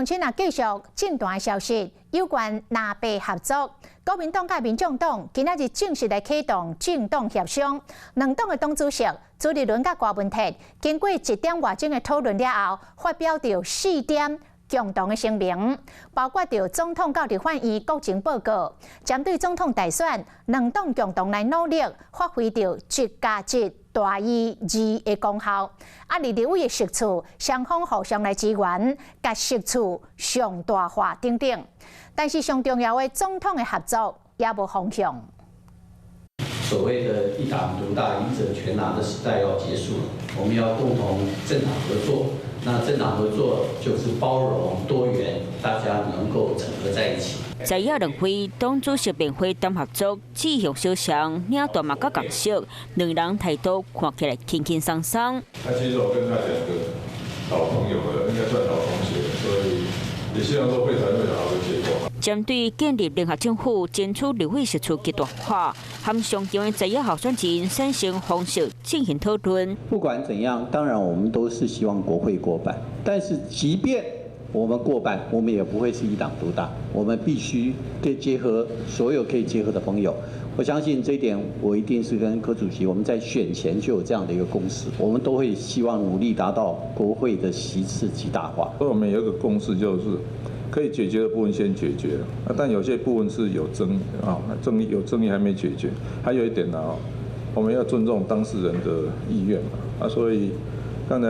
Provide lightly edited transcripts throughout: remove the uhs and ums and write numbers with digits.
鄉親啊，繼續政壇消息，有關藍白合作，國民黨佮民眾黨今仔日正式來啟動政黨協商，兩黨的黨主席朱立倫佮郭文鐵經過一點外鐘的討論了後，發表著四點共同的聲明，包括著總統到立法院國情報告，針對總統大選，兩黨共同來努力，發揮著1加1大於2的功效。啊，佇立委的席次，雙方互相來支援，共席次上大化等等。但是上重要的總統的合作也無方向。所謂的一黨獨大、贏者全拿的時代要結束了，我們要共同政黨合作。那政黨合作就是包容多元，大家能夠整合在一起。在野兩會黨主席面會談合作，志向相像，領導嘛較共識，兩人態度看起來輕輕鬆鬆。那其實我跟他兩個老朋友了，應該算老同學，所以也希望說會談會有好的結果。針對建立聯合政府，爭取立委席次極大化，和上強的在野候選人產生方式進行討論。不管怎樣，當然我們都是希望國會過半，但是即便我們過半，我們也不會是一黨獨大，我們必須可以結合所有可以結合的朋友。我相信這一點，我一定是跟柯主席，我們在選前就有這樣的一個共識，我們都會希望努力達到國會的席次極大化。所以我們有一個共識，就是可以解決的部分先解決，啊，但有些部分是有爭議啊，爭議有爭議還沒解決。還有一點呢，我們要尊重當事人的意願嘛，啊，所以剛才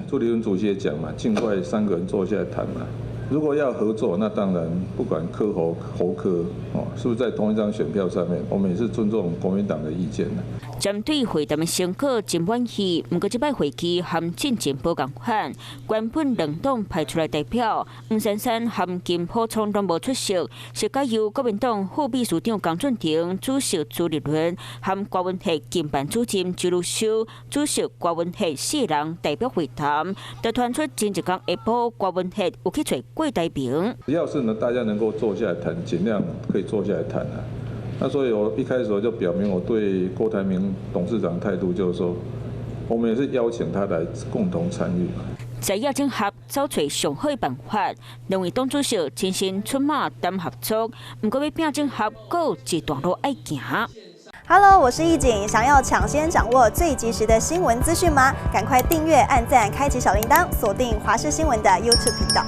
朱立倫主席也講嘛，盡快三個人坐下來談嘛。如果要合作，那當然不管柯侯侯柯哦，是不是在同一張選票上面，我們也是尊重國民黨的意見的。針對會談的成果真滿意，毋過這擺會期和進前無仝款，原本兩黨派出來代表黃珊珊和金溥聰攏無出席，是改由國民黨副秘書長江俊廷主席朱立倫和郭文鐵經辦主任周泸修主席郭文鐵四人代表會談，就傳出前一工下晡郭文鐵有去揣郭台銘。只要是呢，大家能夠坐下來談，盡量可以坐下來談啊。那所以我一開始我就表明我對郭台銘董事長態度，就是說，我們也是邀請他來共同參與。在野整合走揣上好的辦法，兩位黨主席親身出馬談合作，毋過欲拼整合，閣有一段路愛行。 Hello，我是易景，想要搶先掌握最及時的新聞資訊嗎？趕快訂閱、按讚、開啟小鈴鐺，鎖定華視新聞的 YouTube 頻道。